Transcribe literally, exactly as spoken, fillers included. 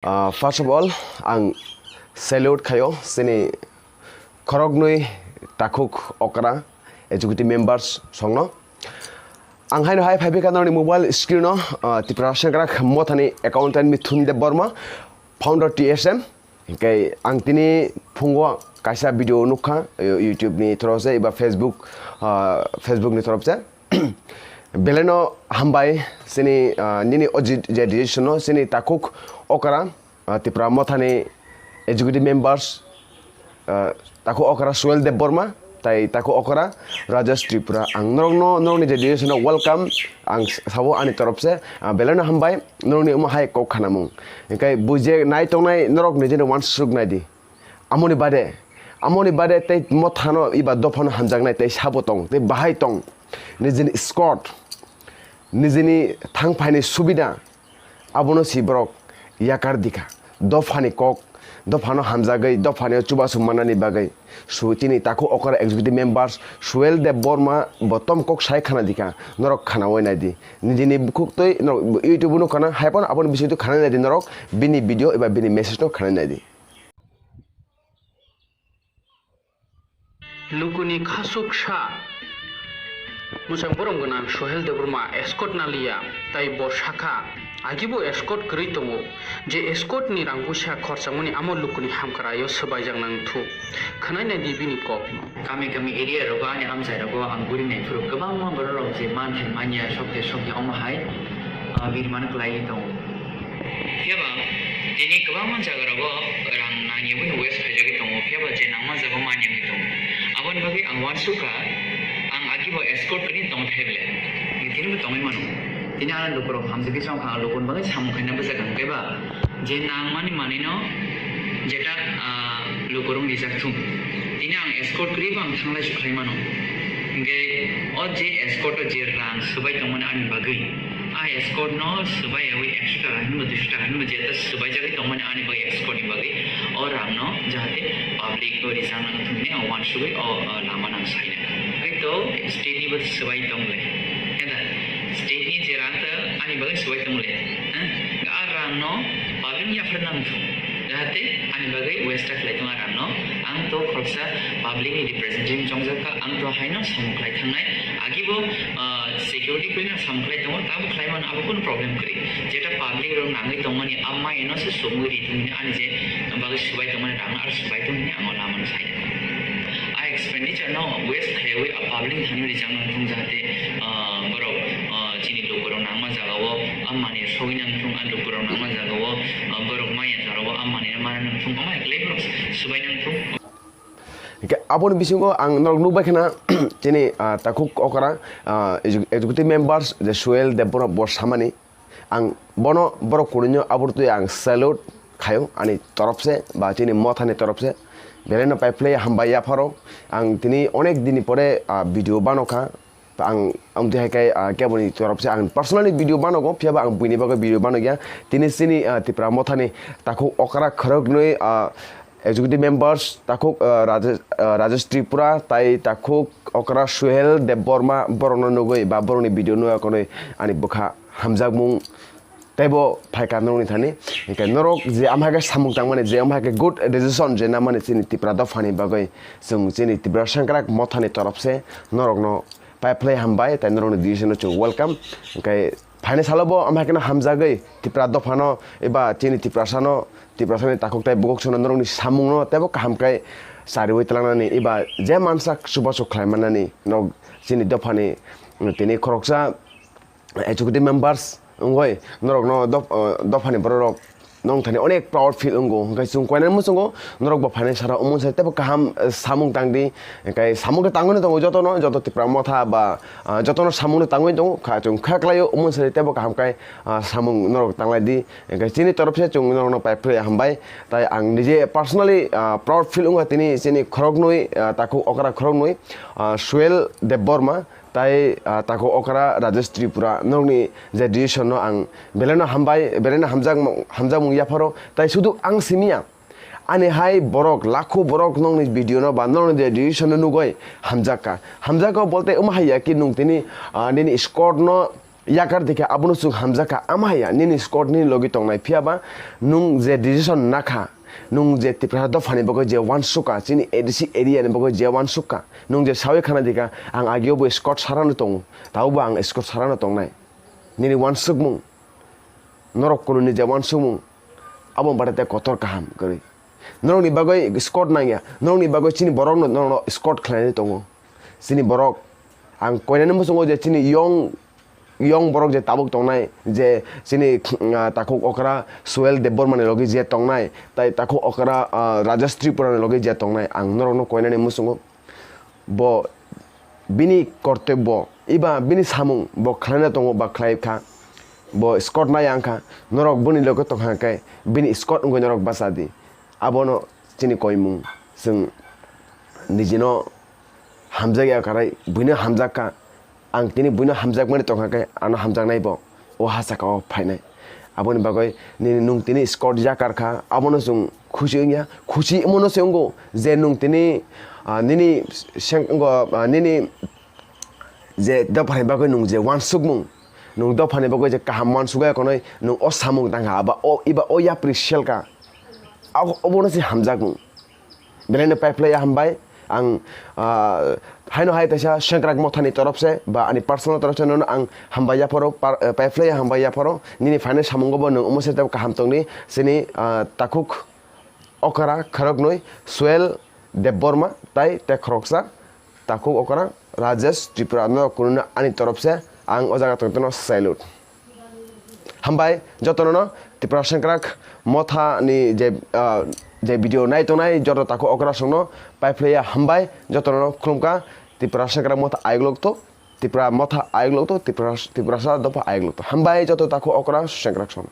Ah, first of all, ang salute khayo chini khoroknwi takhuk okra executive members songno. Ang haino hai phaiphikha norokni mobile screen-o, ah, Tiprasa Sengkrak Mothani accountant Mithun Debbarma, founder T S M. Hinkhe ang tini phungo kaisa video nukha, eh, YouTube-ni torof se eba Facebook, ah, Facebook-ni torof se. Belai no hambai chini, ah, nini o je, je decision no chini takhuk okra, ah, Tipra Mothani executive members, ah, takhuk okra Suel Debbarma, tai takhuk okra Rajesh Tripura. Ang norokno, norokni je decision no welcome ang sabo ani torof se, ah, belai no hambai norokni omo hai kok khanamung. Hinkhe bujek nai tongnai norok nijeni wansuk nai di. Amoni bade, amoni bade tei Mothano eba dophano hamjaknai tei sabo tong, tei bahai tong. Nijini escort, nijini thangphaini subida, abono si borok yakar dikha. Dophani kok, dophano hamjagwi, dophani chubachu mannani bagwi. Su-, chini takhuk okra executive members, Suel Debbarma, bo tom kok sai khana dikha, norok khana oi nai di. Nijini bukhuk twi norok YouTube-o nukha na, hai phano aboni bisingtwi khana nai di norok, bini video eba bini message no khana nai di. Lukuni khasuk sa mwchang borom gwnang Sohel Debbarma escort naliya, tai bo sakha, agibo escort kwrwi tongo, je escort ni rang buisa khorchangmani amo lukuni hamkraio swbaijak nang thu. Khwnai nai di bini kokno. Kami kami area rogo ani amchai rogo ang guri nai phuru kwbangma borok rok je man hai manya sokte sokte omo hai, ah, birman kwlai tongo. Phiya ba tini kwbangma jaga rogo rang nangya bai waste khaijagwi tongo, phiya ba je nangma jaga o manya bai tongo. Aboni bagwi ang uansukha, ang agi bo escort kwrwi tong thai bwle. Tini bo tongwi mano. Tini ano lukurok hamjagwi chongkha, ang lukuni bagwi samung khaina bwsajak hwnkhe ba, je nangmani manwino jeta, ah, lukurok rijak thung. Tini ang escort kwrwi bo ang thanglai sukhlai mano. Hwnkhe o je escort o je rang swbai tongmani ani bagwi, a escort no swbai yawi ekso taka hinba duiso taka hinba jeta swbaijagwi tongmani ani bagwi escort ni bagwi o rang no jahate public o rijak nang thung hwnwi ang uansugwi o, o lama nang saina. Hwnkhe to state ni bo swbai tong le. Heda state ni je rang ta ani bagwi swbai tong le. Ha? A rang no public ni yaphar nang thung. Jahate ani bagwi waste ta khlai tong a rang no. Ang to khoroksa public ni representative chongjak kha, ang to haino samung khlai thangnai. Agi bo, ah, security kwrwi no samung khlai tongo, tamo khlai mano, abo kunu problem kwrwi. Jeta public rok nangwi tongmani, a mai no se sumui ri thung hwnwi ani je bagwi swbai tongmani rang no ar swbai tong hwnwi ang o lama no sai. A expenditure no waste khaiwi a public thani rijak nang thung jahate, ah, borok, ah, chini lukurok nangma jaga o a mani sogwi nang thung, a lukurok nangma jaga o, ah, borok maya jora o a mani no mana nang thung, omo hai kwlai borok swbai nang thung. Hingke aboni bisingo ang norok nukbai khna chini, ah, takhuk okra, ah, executive members je Suel Debbarma bo samani. Ang bono borok kunui no aboni twi ang salute khaio ani torop se ba chini mothani torop se. Belai no pai phlai hambai yapharo. Ang tini onek dini pore, ah, video bano kha. Ang amtwi hai khe, ah, keboni torop se ang personally video banogo, phiya ba ang buini bagwi video banogya. Tini chini, ah, Tipra mothani takhuk okra khoroknwi, ah, executive members, takhuk, ah, Rajesh, ah, Rajesh Tripura, tai takhuk okra Suhel Debbarma, borokno nugwi ba borokni video nugwi ani bwkha hamjakmung teibo phaikha norokni thani. Hinkhe norok je amhai khe samung tangmani, je amhai khe good decision je namani chini Tipra dophani bagwi, chwng chini Tipra Sengkrak mothani torop se norokno pai phlai hambai, tai norokni decision no chwng welcome. Hinkhe phaini salo bo amhai kheno hamjagwi Tipra dophano eba chini Tiprasano, Tiprasani takhuk tai bukhuk sono norokni samungno teibo kaham khe chariwi twlangnani eba je mansa chubachu khlai mannani norok chini dophani tini khoroksa executive members wngwi norokno dop-, ah, dophani bororok nongthani onek proud feel wngo, hwnkhe chwng koinani muchungo norok bo phainai sara omo sai teibo kaham, eh, samung tangdi, hwnkhe samung khe tangwi tongo jotono, joto Tipra motha ba, ah, jotono samung no tangwi tongo, kha chwng kha klaio omo sai teibo kaham khe, ah, samung norok tanglai di, hwnkhe chini torop se chwng norokno pai phlai hambai, tai ang nije personally, ah, proud feel wngkha tini chini khoroknwi, ah, takhuk okra khoroknwi, ah, Suel Debbarma, tai, ah, takhuk okra Rajesh Tripura, nokni je decision no ang belai no hambai, belai no hamjak, hamjakmung yapharo, tai sudu ang simiya. Ani hai borok, lakho borok nokni video no ba nokni je decision no nugoi hamjakka. Hamjakka bolte omo hai ya ki nung tini, ah, nini squad no yakar dikha, abono chwng hamjakha. Ama haya, nini squad nini logi tongnai, phiyaba nwng je decision nakha, nwng je Tipra dophani bagwi je wansukha, chini A D C area ni bagwi je wansukha, nwng je sawi khana dikha, ang agio bo squad sarano tongo, taubo ang squad sarano tongnai. Nini wansukmung, norok kununi je wansukmung, abo bade tei kotor kaham kwrwi. Norokni bagwi squad nangya, norokni bagwi chini borokno norokno squad khlainani tongo. Chini borok, ang koinani muchungo je chini young, young borok je tabuk tongnai, je chini, ah, takhuk okra Suel Debbarma ni logi je tongnai, tai takhuk okra, ah, Rajesh Tripura ni logi je tongnai, ang norokno koinani muchungo. Bo bini kortobbo, eba bini samung bo khlaina tongo ba khlai kha, bo squad nai ang kha, norok boni loge tong kha khe bini squad wngwi norok bacha di. Abono chini koimung, chwng nijino hamjakya karai, buino hamjak kha, ang tini buino hamjakmani tong kha khe ano hamjaknai bo. O ha saka o phainai. Aboni bagwi nini nwng tini squad yakar kha, abono chwng khusi wngya. Khusi omono se wngo je nwng tini, ah, nini seng-, wngo, ah, nini je dophani bagwi nwng je wansukmung, nwng dophani bagwi je kaham wansugwi konwi nwng o samung tang kha, aba o, eba o yapri sel kha. Abo, obono se hamjakmung. Belai no paiphlaiya hambai. Ang, ah, haino hai kaisa Sengkrak Mothani torop se ba ani personal torop se nono ang hambai yapharo, par-, eh, paiphlaiya hambai yapharo. Nini phainai samungo bo nwng omo se tei kaham tongni. Chini, ah, takhuk okra khoroknwi Suel Debbarma tai tei khoroksa takhuk okra Rajesh Tripura no kununa ani torop se ang o jaga tongtwno salute. Hambai jotono no Tipra Sengkrak Motha ni je, ah, je video nai tongnai joto takhuk okra songno paiphlaiya hambai jotono no khulumkha. Tipra Sengkrak Motha ayuk lok to, Tipra Motha ayuk lok to, Tipra, Tiprasa dopha ayuk lok to. Hambai joto takhuk okra Sengkrak song.